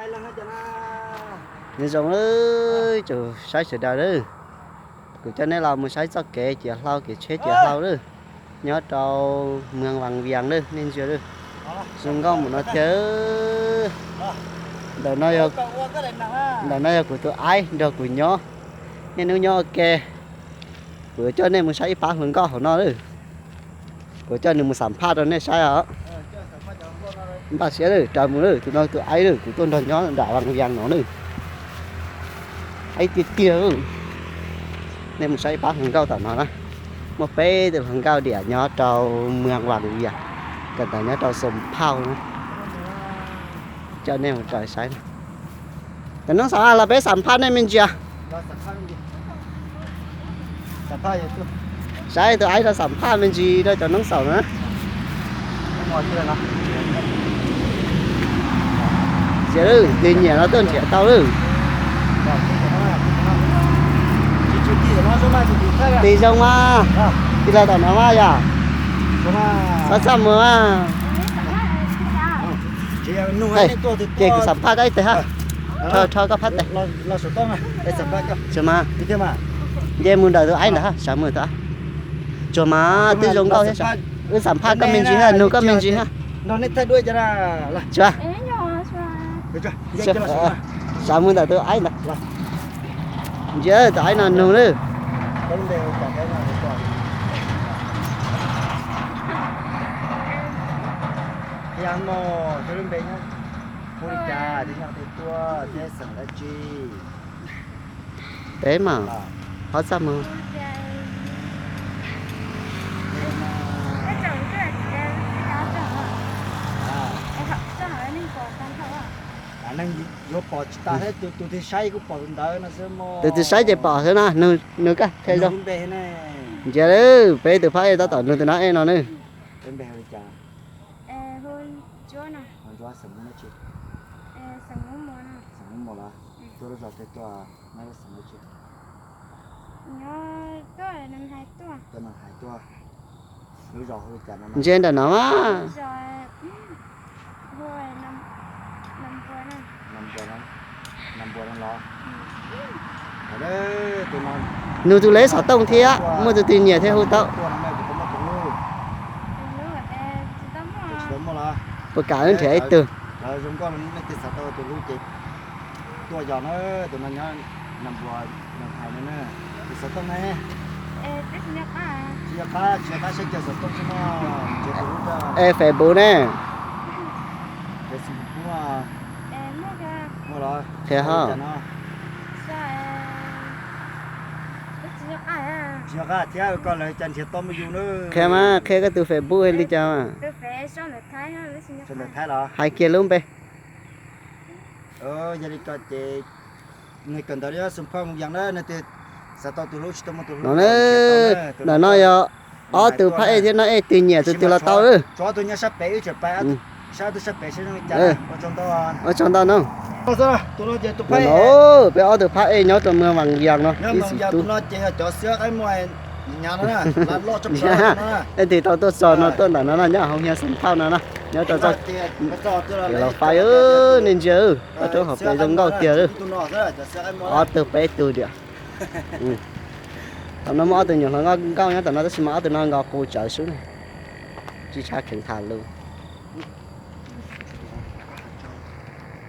Nyob zoo, tsoom saib sawv daws lawm, kuv coj nej los mus saib txoj kev ciav hlau, kev tsheb ciav hlau lawm, nyob rau Muag Vas Vias lawm, nej ntsia lawm. Zoo nkauj mus no tiag. Ntawm no yog, ntawm no yog kuv tus aib nrog kuv nyob, niaj hnub nyob ua ke. Kuv yuav coj nej mus saib ib pab hluas nkauj hauv no lawm. Kuv coj nws mus xam phaj rau nej saib os. Npaj siab lawm, raws mus lawm, tus no tus aib lawm, kuv tuaj nrog nyob nram Vas Vias no lawm. Aib tiag tiag. Nej mus saib ib pab hluas nkauj tom no na. Muaj peb tus hluas nkauj diam nyob rau Muag Vas Vias, kawm ntawv nyob rau Xoo Phauj na. Coj nej mus raws saib. Cov noob xaum, los peb xam phaj nej me ntsis. Saib tus aib no xam phaj me ntsis rau cov noob xaum na. Ntsia lawm, tus nyiam no tuaj nrhiav tau lawm. Tig zoo mas, tig los tom no mas yom. Txhob txaj muag mas. Ces kuv xam phaj koj ib teg ha. Rho, rho koj phab tes. Tsuas mas, nce mus ntawm tus aib ntawd ha, sawv mus ntawm tus aib. Tsuas mas twb zoo nkauj thiab. Wb xam phaj koj me ntsis ha, nug koj me ntsis ha. Tsuas, sawv mus ntawm tus aib ntawd. Ntsia tus aib no nug lawm. Peb mas, qhov txaj muag. Yuav pom tsis tas thiab, tus twg saib kuj pom tus ntawd no xwb mog. Tus twg saib ces pom xwb na, nug koj thiaj zoo. Ntsia lawm, peb tus phab ej tab tom nug tus no ej no na. Ntsia nram no mas. Nug tus lej xov tooj thiab, muaj tus twg nyiam thiab hu tau. Puas kam wb nrhiav ib tug? Es Facebook ne? Qhia ho. Qhia mas, qhia koj tus Facebook li cas mas. Hais kiag lub npe. Yog li ko ces nws kawm ntawv nyob Xoo Phauj Mus Yees na, nws tias xav tau tus hlub tsis tau muaj tus hlub. Ntawm no yog ob tug phab ej thiab no, ej twg nyiam tus twg los tau lawm. Tso ob tug nyob sab pem wb tseem pais, sab ob tug sab pem seb zoo li cas. Ua tsaug ntau no. Peb ob tug phab ej nyob rau Muag Vas Vias no ib txwm tu. Leej twg tau tuaj txog no tuaj ntawm no no nyob hauv Mus Yees Xoo Phauj no no, nyob rau txoj kev los fais, nej ntsia, toj roob hauv pes zoo nkauj tiag. Ob tug peb tug tiag. Tam no muaj ob tug nyuam hluas nkauj nkauj nyob tam no tab sis mas ob tug no nkaus qus tsawv xwb na. Tsis tshua kheev tham lus.